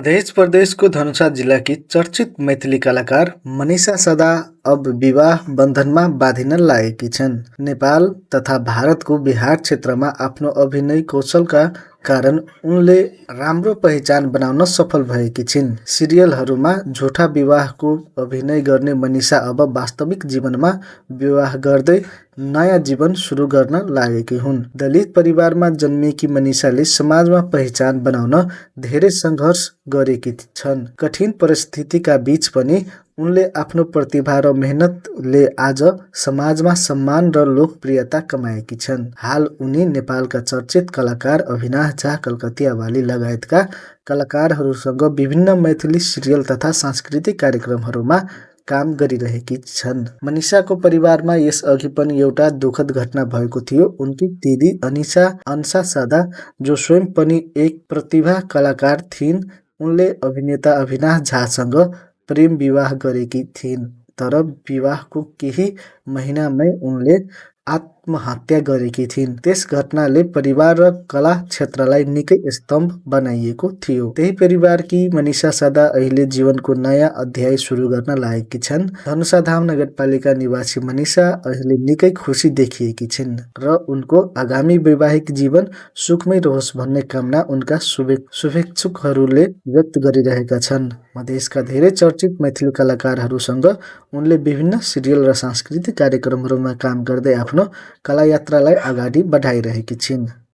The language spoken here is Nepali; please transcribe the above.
मध्य प्रदेशको धनुषा जिल्लाकी चर्चित मैथिली कलाकार मनिषा सदा अब विवाह बन्धनमा बाँधिन लागेकी छन्। नेपाल तथा भारतको बिहार क्षेत्रमा आफ्नो अभिनय कौशलका कारण उनले राम्रो पहिचान बनाउन सफल भएकी छिन्। सिरियलहरूमा झुठा विवाहको अभिनय गर्ने मनिषा अब वास्तविक जीवनमा विवाह गर्दै नयाँ जीवन सुरु गर्न लागेकी हुन्। दलित परिवारमा जन्मिएकी मनिषाले समाजमा पहिचान बनाउन धेरै सङ्घर्ष गरेकी छन्। कठिन परिस्थितिका बीच पनि उनले आफ्नो प्रतिभा र मेहनतले आज समाजमा सम्मान र लोकप्रियता कमाएकी छन्। हाल उनी नेपालका चर्चित कलाकार अविनाश झा, कलकतिया वाली लगायतका कलाकारहरूसँग विभिन्न मैथिली सिरियल तथा सांस्कृतिक कार्यक्रमहरूमा काम गरिरहेकी छन्। मनिषाको परिवारमा यसअघि पनि एउटा दुःखद घटना भएको थियो। उनकी दिदी अनिसा सदा, जो स्वयं पनि एक प्रतिभा कलाकार थिइन्, उनले अभिनेता अविनाश झासँग प्रेम विवाह गरेकी थिइन्। तर विवाहको केही महिनामै उनले आत्महत्या गरेकी थिइन्। त्यस घटनाले परिवार र कला क्षेत्रलाई निकै स्तम्भ बनाइएको थियो। त्यही परिवारकी मनिषा सदा अहिले जीवनको नयाँ अध्याय सुरु गर्न लागेकी छन्। धनुषाधाम नगरपालिका निवासी मनिषा अहिले निकै खुसी देखिएकी छिन् र उनको आगामी वैवाहिक जीवन सुखमय रहोस् भन्ने कामना उनका शुभेच्छुकहरूले व्यक्त गरिरहेका छन्। मधेसका धेरै चर्चित मैथिली कलाकारहरूसँग उनले विभिन्न सिरियल र सांस्कृतिक कार्यक्रमहरूमा काम गर्दै आफ्नो कला यात्रालाई अगाडि बढाइरहेकी छिन्।